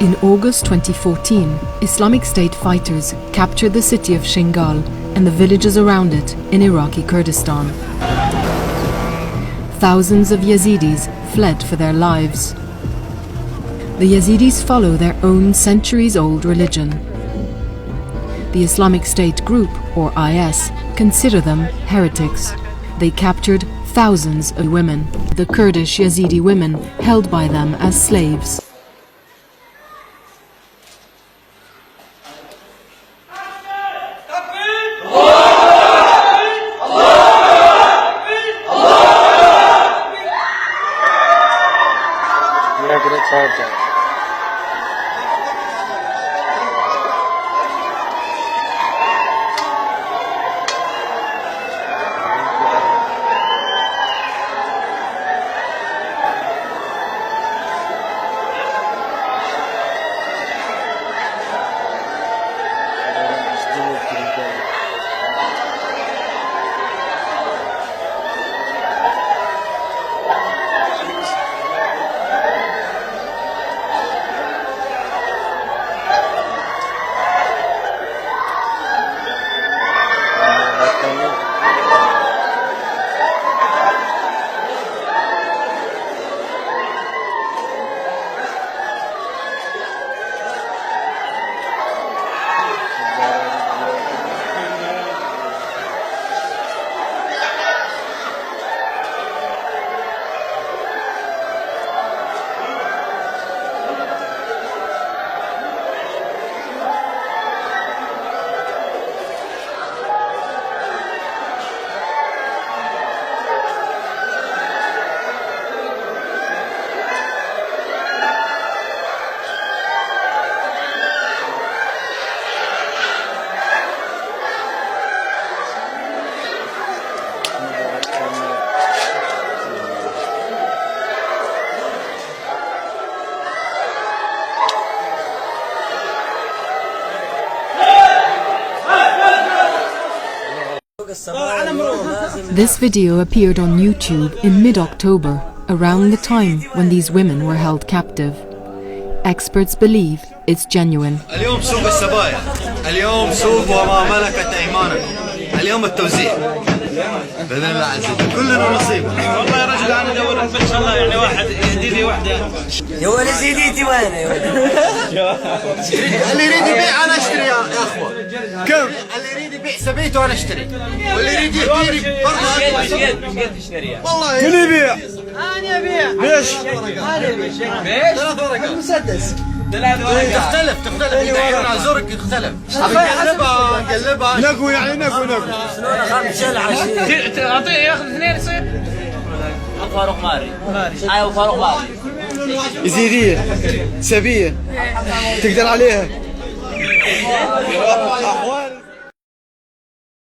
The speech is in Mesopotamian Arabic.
In August 2014, Islamic State fighters captured the city of Shingal and the villages around it in Iraqi Kurdistan. Thousands of Yazidis fled for their lives. The Yazidis follow their own centuries-old religion. The Islamic State group, or IS, consider them heretics. They captured thousands of women, the Kurdish Yazidi women held by them as slaves. This video appeared on YouTube in mid-October, around the time when these women were held captive. Experts believe it's genuine. اليوم سوق السبايا، اليوم سوق وما ملكت أيمانكم، اليوم التوزيع. بإذن الله عز وجل كلنا نصيب. والله يا رجل أنا أدور إن شاء الله يعني واحد يهدي لي واحدة. يا ولد زيديتي وين يا ولد؟ اللي يريد يبيع أنا أشتري يا أخوة. كم؟ اللي يريد يبيع سبيته أنا أشتري. واللي يريد يشتري برا مش قد تشتريها. والله. من يبيع؟ أنا أبيع. ليش؟ أنا أبيع. ليش؟ 3 ورقات. مسدس. تختلف يبيعون زرق يختلف. نقلبها. نقو يعني نقو. شلون أخذ شلعة؟ تعطيه ياخذ 2 يصير. فاروق ماري. أيوة فاروق ماري. يزيدية سبية تقدر عليها.